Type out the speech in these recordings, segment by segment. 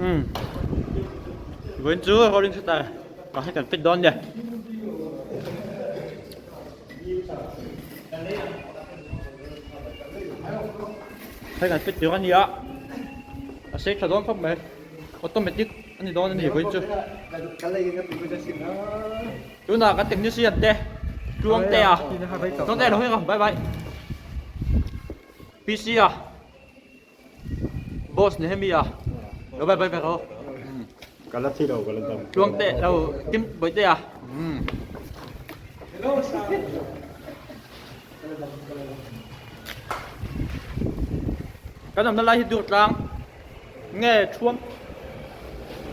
Umm vawiin chu rolling shutter ah hian kan fit dawn nia. Hei kan fit tur a ni a, a sei tha dawn khawp mai automatic a ni dawn a ni vawiin chu. Tunah kan technician te Tluangtea Tluangtea lo heng a bye bye PC a. Boss Nehemia lo bye bye ve rawh. Ka la thi lo ka la dam. Tluang te lo Kim Bawihtea. Kan awmna lai hi dur tlang nge thuam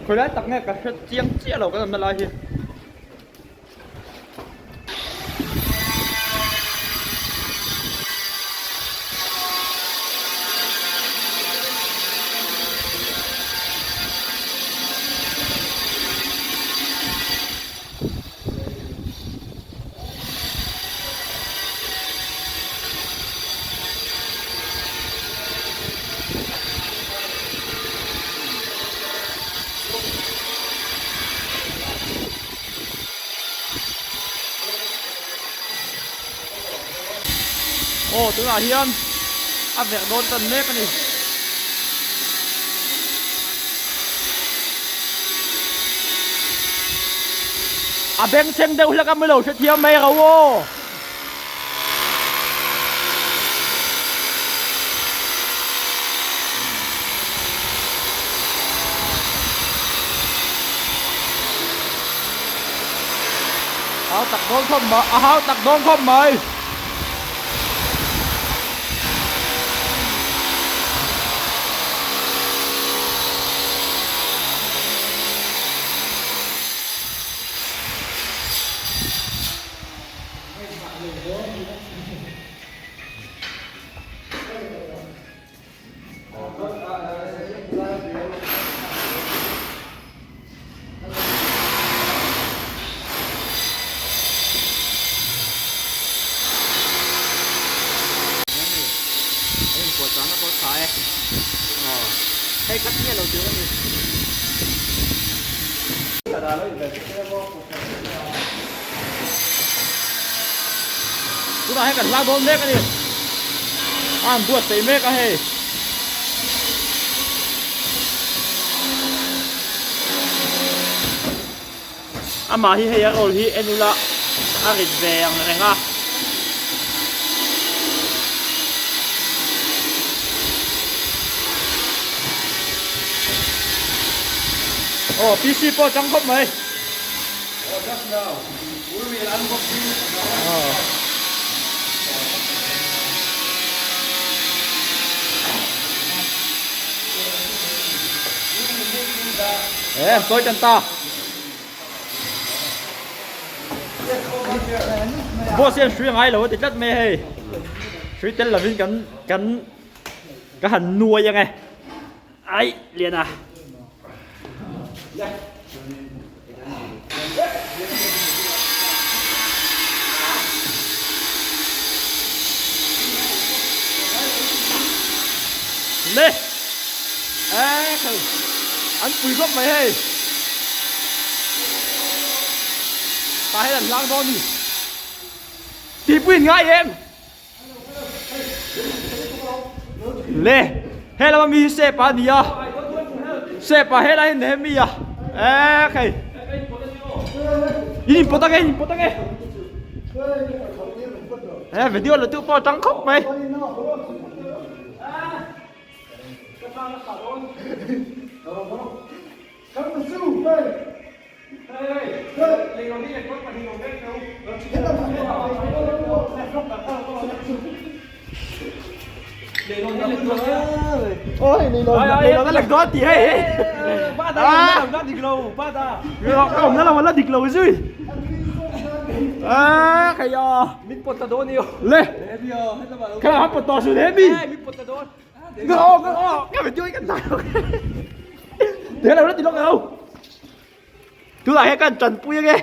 khawi lai tak nge ka hre chiang chiah lo kan awmna lai hi. Aw tunah hian a verh dawn tan mek a ni. A bengchheng deuh hlek a milo hrethiam mai ro aw. Hau tak dawn khawp mai a hau tak dawn khawp mai. Hei ka tia lo tur a ni. Tunah hian kan hlang dawn mek a ni. A han buatsaih mek a hei. Amah hi hei a roll hi en ula a rit ve ang reng a. Aw PC pawh a chang khawp mai. Ê, tôi chân ta. Boss hian hrui ngai lo a ti tlat mai hei. Hrui tel lovin kan kan ka han nuai ang e. Ai, lian a. Le. Ê, khei. An pui khawp mai hei. Ta hian an hlang dawn ni. Tihpuiin ngai em? Le he lama mi hi sep a ni a sep ah helai hi Nehemi a e khei in inpawt ange in inpawt ange he video la tu pawh a tang khawp mai. La dik lo zui a khai a min pot ta dawn ni le kha han pot to su le mi ngô ngô cái phải chơi cái nào thế là nó thì nó ngâu chú lại cái trần pui nghe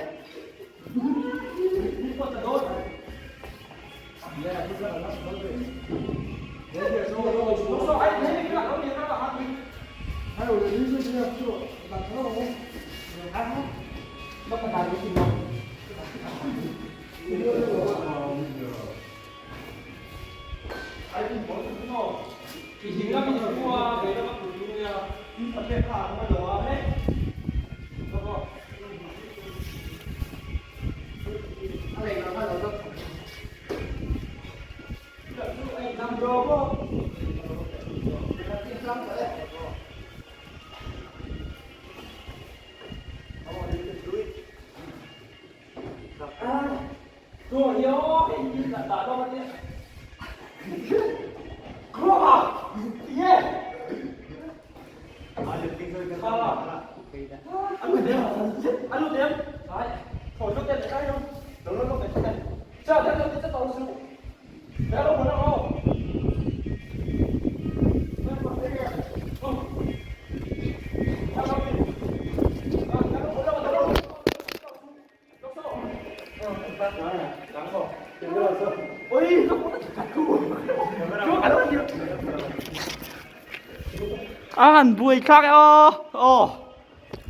A han buai thlak e aw aw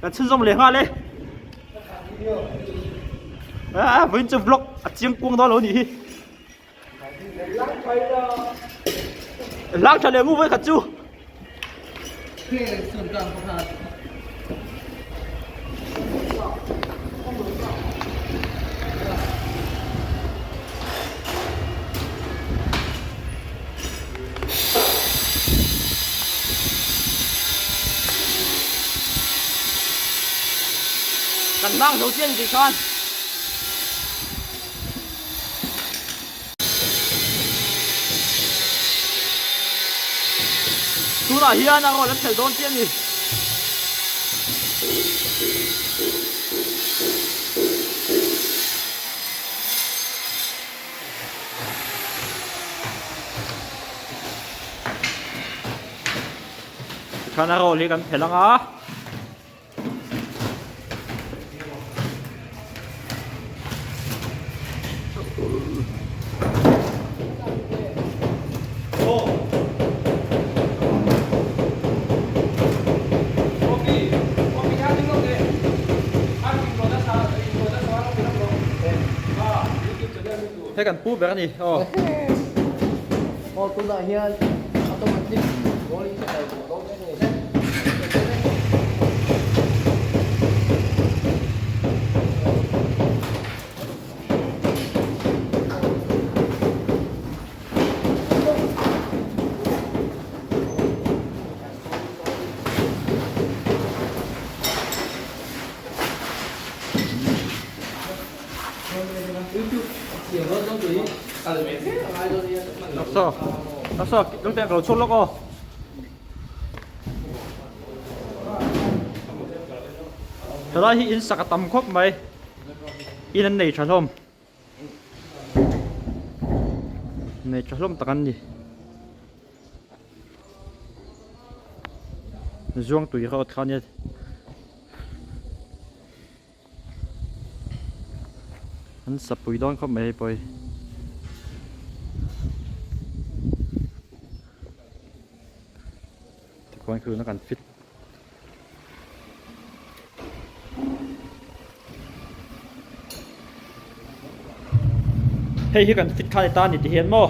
kan chhunzawm leh nghal e a vawiin chu vlog a chiang kuang dawn lo nih hi lang tha leh ngu vawi khat chu. Kan hlang zo chiang tih khan. Tunah hian a rawn an phelh dawn chiah a ni. Tikhan a roll hi kan phelh ang a. Hei kan pu ber a ni aw. Aw tunah hian automatic rolling shutter pawh dawn mek a ni. Saw saw lung te ka lo chhuak lawk aw. Helai hi in sak a tam khawp mai in an nei tha hlawm nei tha hlawm tak an ni zuang tui road kha ania an sapui dawn khawp mai hei pawh hi. Tikhuan khi tuna kan fit hei hi kan fit kha ni ta a ni ti hian maw.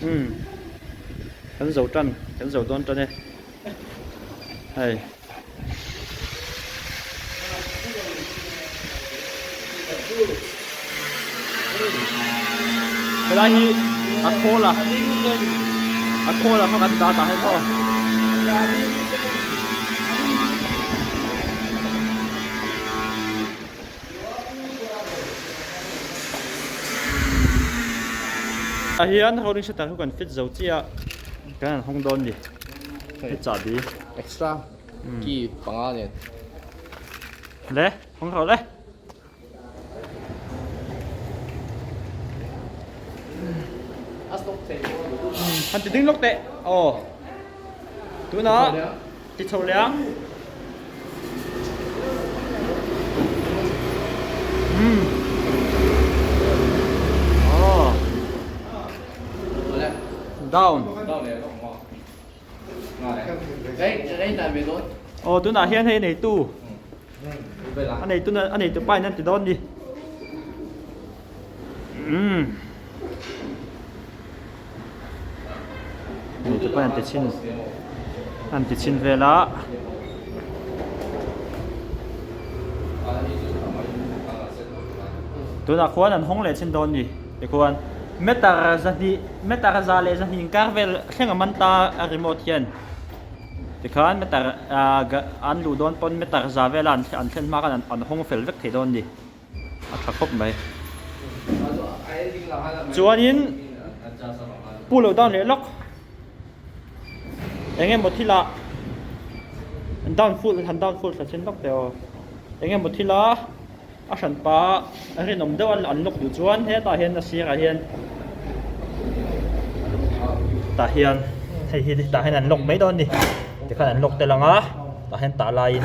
Umm kan zo tan kan zo dawn tan e hei. Helai hi a khawl a a khawl a kha kan dah tah hian maw. Ah hian rolling shutter khu kan fit zo chiah a kan han hawng dawn ni hei chahbi extra key panga nen le hawng rawh le. Han ti ding lawk teh aw tunah ti chho leh ang umm aw down aw tunah hian hei neitu a neitu a neitu pa in an ti dawn ni umm neitu pa in an ti chhin an ti chhin vel a. Tunah khuan an hawng leh chhin dawn ni tikhuan meter zahnih meter za leh zahnih inkar vel thleng a man ta a remote hian tikhan meter ah an luh dawn pawn meter za vela an an thlen hma khan an hawng fel vek thei dawn ni a tha khawp mai chuanin pu lo down leh lawk eng emaw thil ah down full han down full thla chin lawk teh aw eng emaw thil a. A hranpa a rinawm deuh a an lawk duh chuan hetah hian a sirah hian tah hian hei hi tah hian an lawk mai dawn a ni tikhan an lawk tel ang a tah hian tah laiin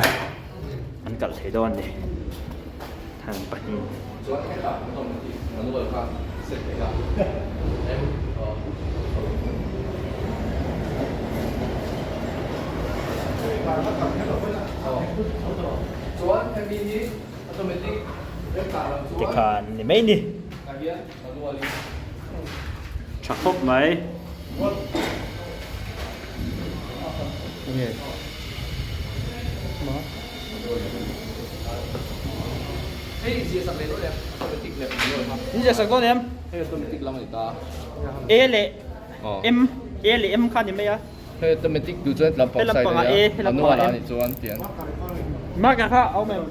an kalh thei dawn a ni an pahnih. Tikhan ni mai ni. Tha khawp mai. In ziah sak dawn em? A leh M A leh M kha ni mai a. Hei automatic duh chuan lam pang side a nia manual a nih chuan tiang. Mark-a kha a awm em?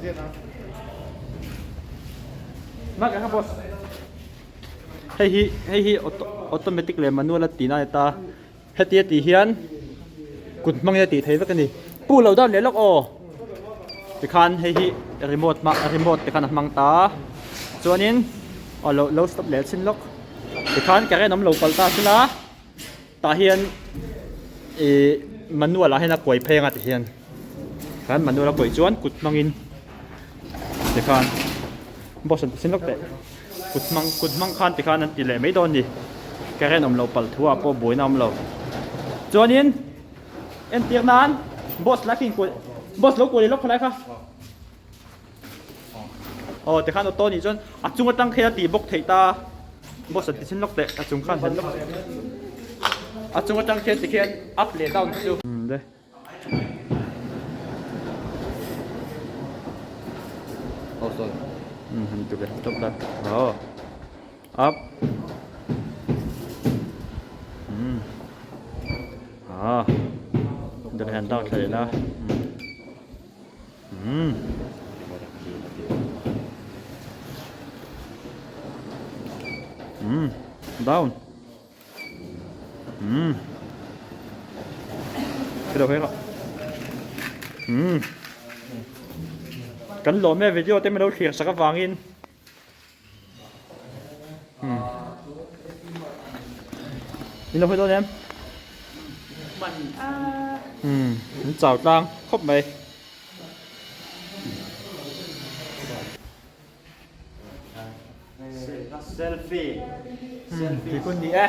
Mark-a kha boss. Hei hi hei hi automatic leh manual a tihna a ni ta. Heti a tih hian kut hmangin a tih theih vek a ni. Pu lo dan leh lawk aw. Tikhan hei hi remote hmang remote tikhan a hmang ta. Chuanin aw lo lo stop leh chhin lawk. Tikhan current awm lo palh ta sela. Tah hian ih manual ah hian a kuai phei anga ti hian khan manual a kuai chuan kut hmangin tikhan boss an ti sin lawk teh kut hmang kut hmang khan tikhan an ti leh mai dawn a ni current awm loh palh thu ah pawh buaina awm lo chuanin entir nan boss lai khi inkuai boss lo kuai leh lawk khaw lai kha aw tikhan auto nih chuan a chung atang khian a tih bawk theih ta boss an ti chhin lawk teh a chung khan han lawk a chung atang khian tikhian up leh down chu le han ti ve tawp la aw up ah han down thla leh la. Umm. Umm. Down. Umm. Cái đầu hết rồi. Umm. Kan lawm e video te min lo thlir sak avangin. Umm. Min lo hawi dawn em? Umm. An chau tlang khawp mai. Selfie. Selfie. Kun ni e.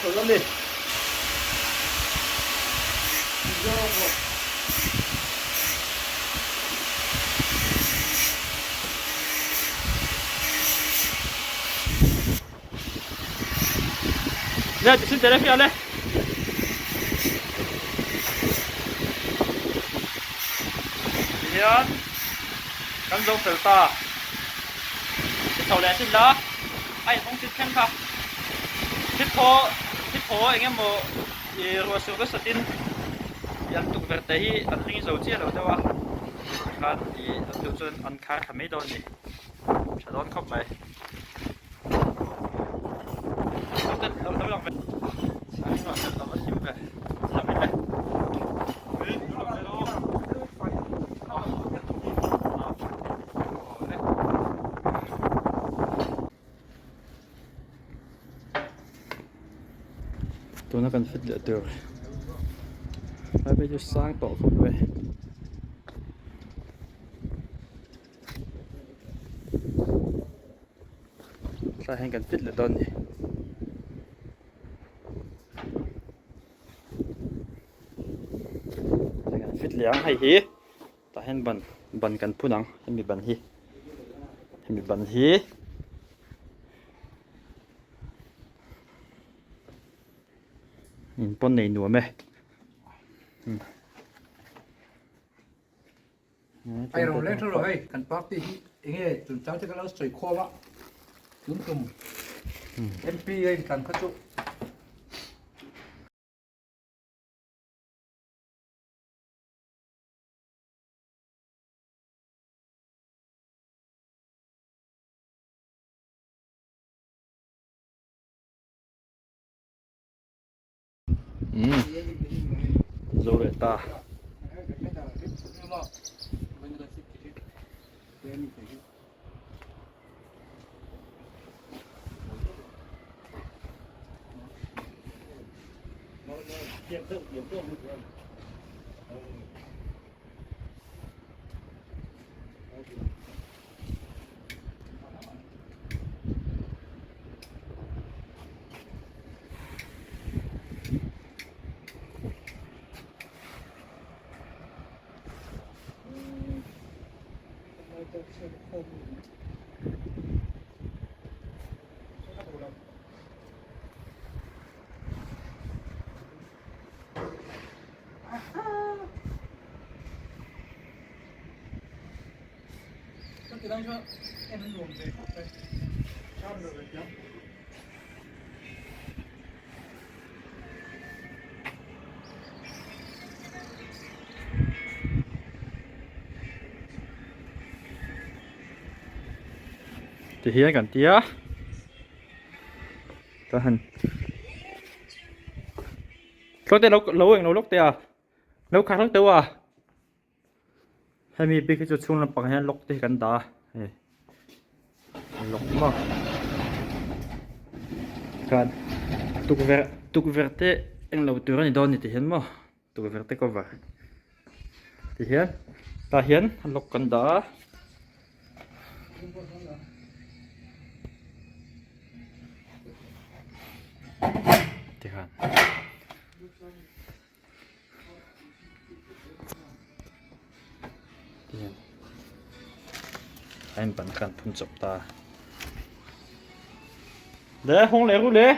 fel a ni. Nè, ti sin tere fi ale. Hian kan zo fel ta. Ti chho leh sin la. A in hawng chin thleng kha. Thil thaw thil thaw eng emaw ih ruah sur nasatin ih an tukverh te hi an ring zo chiah lo deuh a tikhan ih an duh chuan an khar thla mai dawn a ni tha dawn khawp mai lo lo lang ve a hlim ve lang ve lo lang ve lo. Tuna kan fit leh tur lai phei chu sang tawh khawp mai. Tlai hian kan fit leh dawn a ni. Kan fit leh ang hei hi. Tah hian ban ban kan phun ang hemi ban hi hemi ban hi in pawn nei nuam e Ai ro leng thalo hei kan party hi enge chun chang te ka lo sawi khawm a tun tum MP a in tlan kha chu. Umm zo leh ta. Ti hian kan ti a ka han thlawh te lo lo eng lo lawk teh a lo khar hlauh teuh a hemi bik hi chu chhung lampang hian lock te hi kan dah a hei lock maw khan tukverh tukverh te eng lo tur a ni dawn a ni ti hian maw tukverh te cover ti hian tah hian lock kan dah a. Tikhan tihian a in ban khan phun chawp ta le hawng leh ru le.